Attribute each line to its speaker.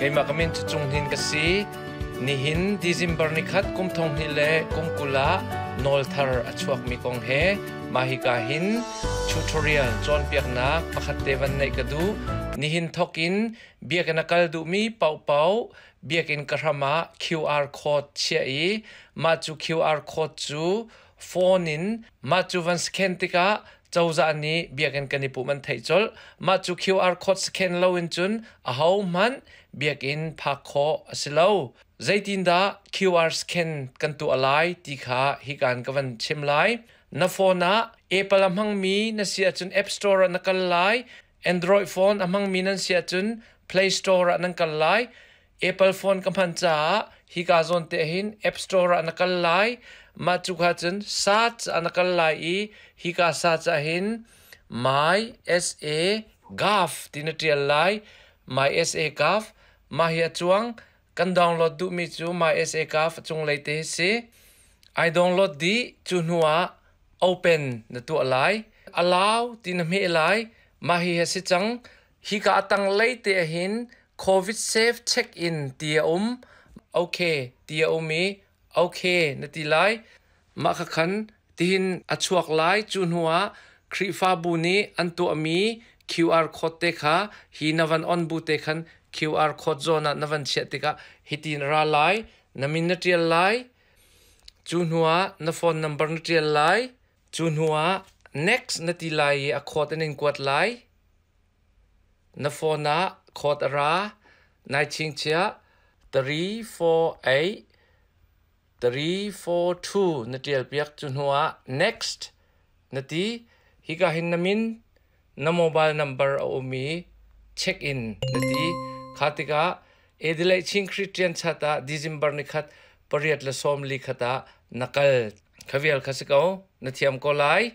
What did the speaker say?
Speaker 1: Keimah ka min cu Cung Hnin ka si. Nihin December ni khat kum thong hnih le kum 20 ah nawl thar a chuakmi kong he mah hika hin tutorial cawnpiaknak pakhat te van neih ka duh. Nihin thok in biakinn a kal duhmi paohpaoh biakinn ka hram ah QR code chiah i mah cu QR code cu phone in mah cu van scan tikah cozah nih biakinn kan i pumh an theih colh. Mah cu QR code scan lo in cun ahohmanh biakinn phak khawh a si lo. Zeitindah QR scan kan tuah lai ti kha hikan ka van chim lai. Na phone ah Apple a hmangmi na si ahcun App Store ah na kal lai. Android phone a hmangmi nan si ahcun Play Store ah nan kal lai. Apple phone ka hman caah hika zawn te hin App Store ah na kal lai. Mah cu kha cun search ah na kal lai i hika search ah hin My SA Gov ti na ṭial lai. My SA Gov mah hi a cuang. Kan download duhmi cu My SA Gov a cunglei te hi si. Ai download dih cu hnu ah open na tuah lai. Allow ti na hmeh lai. Mah hi a si cang. Hika a tanglei te ah hin COVID safe check-in ti a um. Okay ti a um i okay na ti lai. Mah kha khan tihin a chuak lai. Cu hnu ah Khrihfabu nih an tuahmi QR code te kha hi na van on bu te khan QR code zawn ah na van chiah tikah hitin ra lai. Na min na ṭial lai. Cu hnu ah na phone number na ṭial lai. Cu hnu ah next na ti lai i a code an in kuat lai. Na phone ah code a ra. Nai chingchiah 348 342 na ṭial piak. Cu hnu ah next na ti. Hika hin na min, na mobile number a um i check in na ti. Kha tikah Adelaide Chin Christian Chat ah December ni khat 24 khat ah na kal. Kha vial kha si ko. Na thiam ko lai.